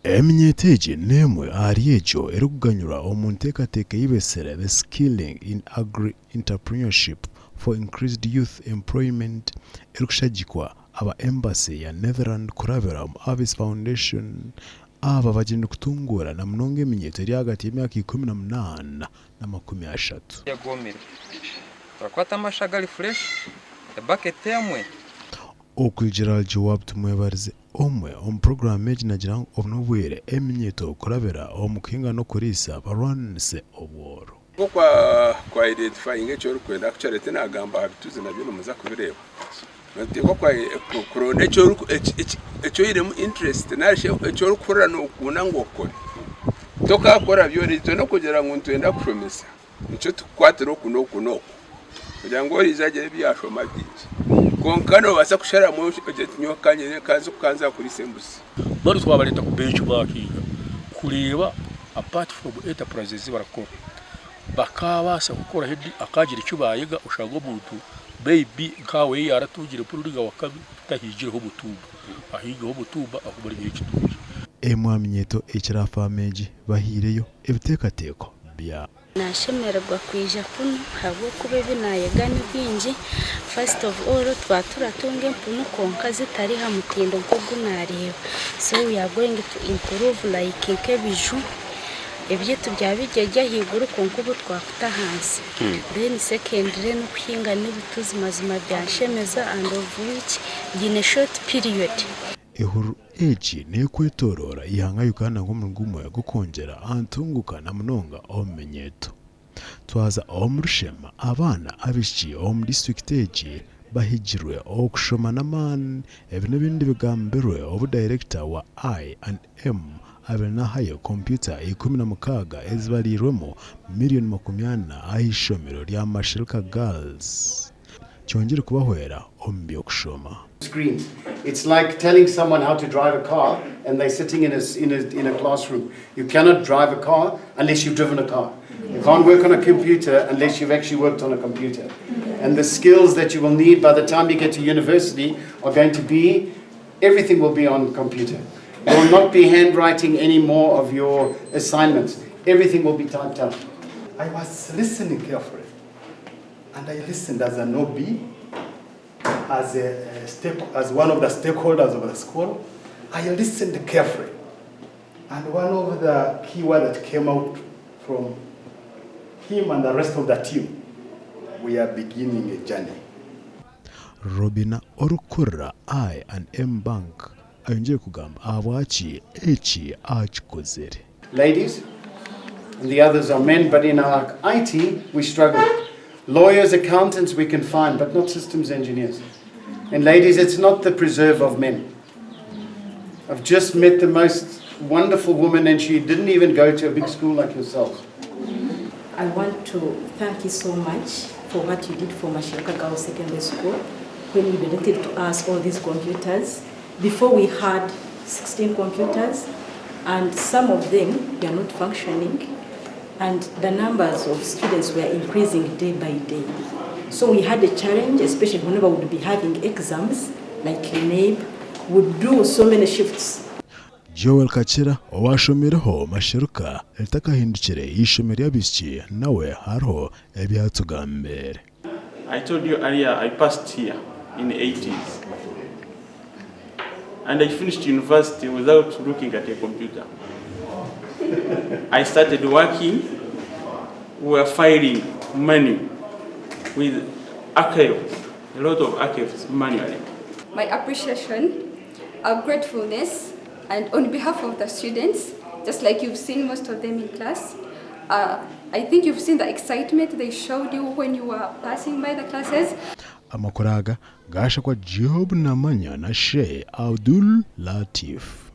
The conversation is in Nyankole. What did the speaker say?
Eminyeeto egi n'emwe ahari egyo erikuganyurwa omu nteekateeka ei beetsire The Skilling in Agri-Entrepreneurship for Increased Youth Employment erikushagikwa aba Embassy ya Netherland kurabira omu Avis Foundation. Aba bagyenire kutunguura na munonga eminyeeto eri ahagati y'emyaka 18 na 30. Yagomire. Turakwata amasha agari fresh, ebaketi emwe. Okurugiirira Joab Tumwebarize, omwe omu puroguraamu egi nagira ngu obu n'obwire eminyeeto kurabira omu kuhinga n'okuriisa barwanise obworo. Nk'oku kwa identifyinga eki orikwenda actually tinagamba aha bituzi nabyo nimuza kubireeba. Noteekwa kuronda eki oinemu interest narishi eki orikuhurira nokunda ngu okore. Tokakora byona itwe n'okugira ngu nitwenda kushomesa nikyo tukukwatira oku n'oku n'oku kugira ngu oriija agire ebi yashoma bingi. Kwonka nobaasa kusharamu ogire oti nyowe kanze kuriisa embuzi. Mbwenu twabareeta ku benchmarkinga kureeba apart from enterprise ezi barakora bakaabaasa kukoraho akaagira eki baayega oshange omuntu may be nkaawe ei yaaratungire mpunu ninga wakabi tahingireho omutumba ahingeho omutumba agumare ekitookye. Emwe aha minyeeto ekira aha faamu egi bahaireyo ebiteekateeko bya. Nashemererwa kwija kunu ahabw'okuba ebi naayega ni bingi. First of all twaba turatunga empunu kwonka zitari ha mutindo nk'ogu naareeba. So we are going to improve like nk'ebiju, ebyaitu byaba biri ahaiguru kwonka obu twakuta ahansi. Then secondly n'okuhinga n'ebituzi mazima byanshemeza and of which biine short period. Ehururu egi neekwetooroora eihanga Uganda nk'omurimo gumwe gw'okwongyera aha ntunguka na munonga omu minyeeto. Twaza omu Rushema, abaana abaishiki omu disiturikiti egi bahigirwe okushoma n'amaani. Ebi n'ebindi bigambirwe obu dayirekita wa I and M abaire nahayo kompyuta 16 ezibariirwemu miriyoni 40 ah'eishomero rya Mashereka Girls kyongyere kubahwera omu by'okushoma. Screens. It's like telling someone how to drive a car and they're sitting in a, in a, in a classroom. You cannot drive a car unless you've driven a car. You can't work on a computer unless you've actually worked on a computer. And the skills that you will need by the time you get to university are going to be, everything will be on computer. You will not be handwriting any more of your assignments. Everything will be typed out. I was listening carefully, and I listened as an OB, as, a, a stake, as one of the stakeholders of the school. I listened carefully, and one of the key words that came out from him and the rest of the team, we are beginning a journey. Robina orikukurira I and M Bank ayongyire kugamba ahabwaki eki akikozire. Ladies, and the others are men, but in our IT, we struggle. Lawyers, accountants, we can find, but not systems engineers. And ladies, it's not the preserve of men. I've just met the most wonderful woman, and she didn't even go to a big school like yourselves. I want to thank you so much for what you did for Mashereka Girls Secondary School when you donated to us all these computers. Before we had 16 computers, and some of them were not functioning, and the numbers of students were increasing day by day. So we had a challenge, especially whenever we would be having exams, like UNEB, would do so many shifts. Joel Kakira owashomireho Masheruka ritakahindukire eishomero ry'abaishiki nawe hariho ebi yatugambire. I told you earlier I passed here in the 80s. And I finished university without looking at a computer. I started working, we were filing money with archives, a lot of archives manually. My appreciation, our gratefulness, and on behalf of the students, just like you've seen most of them in class, I think you've seen the excitement they showed you when you were passing by the classes. Amakuru aga gashakwa Job Namanya na Sheikh Abdul Latif.